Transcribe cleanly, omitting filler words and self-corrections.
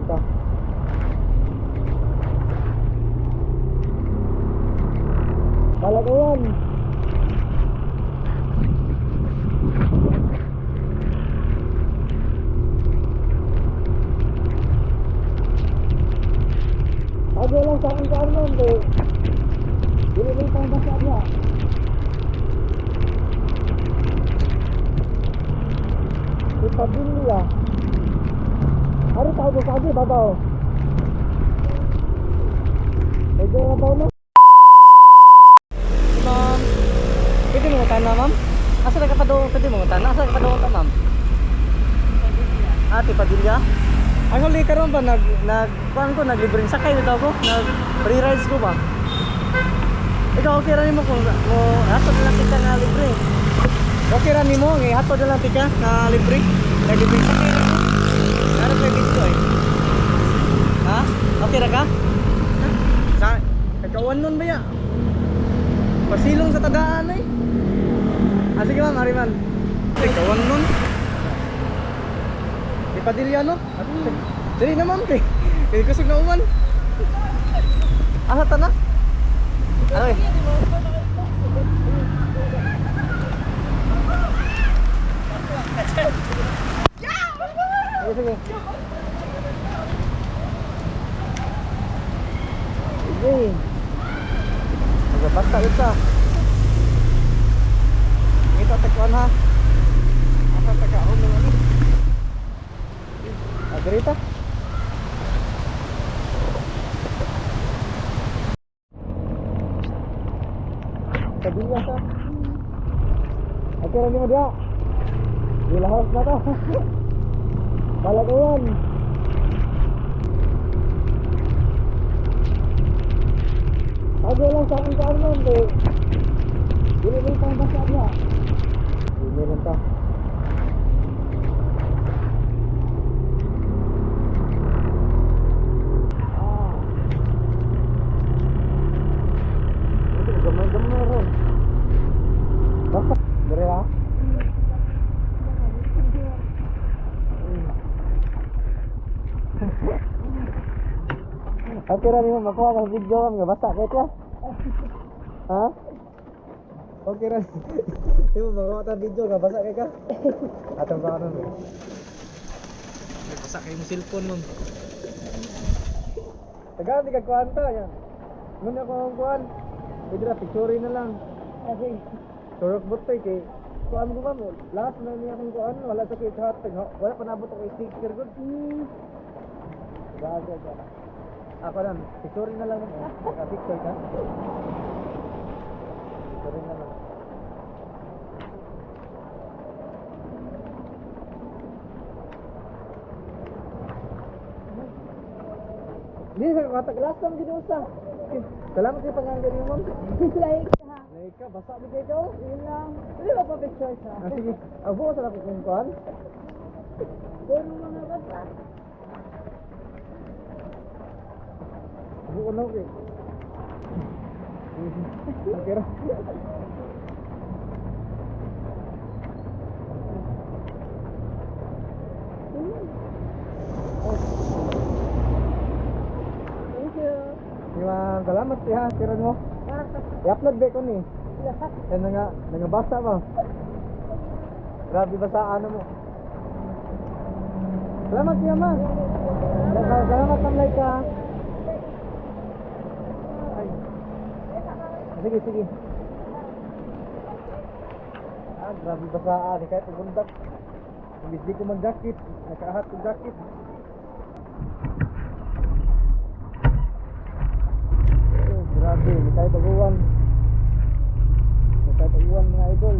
Ta. Balagawan. Bago lang sa akin kaan ma'am, kay dili mo pang basa niya. Si Padilla. Ari tao mo sabi, babaw. Medyo babaw no? Ma'am, pwede mo na, ma'am? Asa na ka pa doon? Pwede mo na? Asa ka pa doon ka, ma'am? Ate Padilla? Ang huli karon ba nag nag kuan ko naglibreng sakay bitaw ko, nag free rides ko ba? Ikaw okay ra nimo kung mo hatod na lang kita nga libre. Okay ra nimo nga hatod na lang tika nga libre. Naglibreng sakay ra ko. Naro kay video eh. Ha? Okay ra ka? Sa ikawan nun ba ya? Pasilong sa tadaan eh. Ah, sige ma'am, ari ma'am. Ikawan nun. Di Padilla no? Dali na ma'am kay. Kay kusog na uman. Asa ta na? Ay. Sige, sige. Sige. Magabasta yun sa. Ito tagkuan ha. Asa taga home ng ano? Agrita. Kabilya sa. Okay ra nimo diha. Gilahos na to. Balaguan. Bago lang sa akin kaan ma'am kay dili mo pang basa niya. Dili lang ta. Ah. Ito gamay-gamay ron. Basta dire ha. Okay ra nimo makuha ka sa video ma'am nga basta kay ka. Ha? Okay ra. Nimo makuha ta video nga basa kay ka. Atong pa karon. Basa kay mo cellphone ma'am. Tagaan di ka kuan ta yan. Ngun ako ang kuan. Pwede ra picture na lang. Okay. Turok butoy kay kuan ko ma'am. Last na niya akong kuan wala sa kay chat. Wala pa nabot ako sticker gud. Baga ka. Ako lang, picture na lang ma'am. Naka picture ka. Picture na lang. Di sa katag last time ginusa. Salamat sa panganggan niyo, ma'am. Like ha. Like ka, basa mi kay ka. Yun lang. Pwede ba pa-picture sa? Ah, sige. Abo sa lang kung kuan. Puro mga basa. Abo na okay. Okay ra. Thank you. Sige ma'am, salamat ha, kiran mo. I-upload ba ko ni? Yan na nga, nangabasa ba? Grabe basa ano mo. Salamat siya ma'am. Salamat ma'am Laika. Ay. Sige, sige. Ah, grabe basaan. Kahit ugundak. Imbis di ko mag-jacket, nakaahat ko jacket. Oh, grabe, hindi tayo baguan. Hindi tayo baguan mga idol.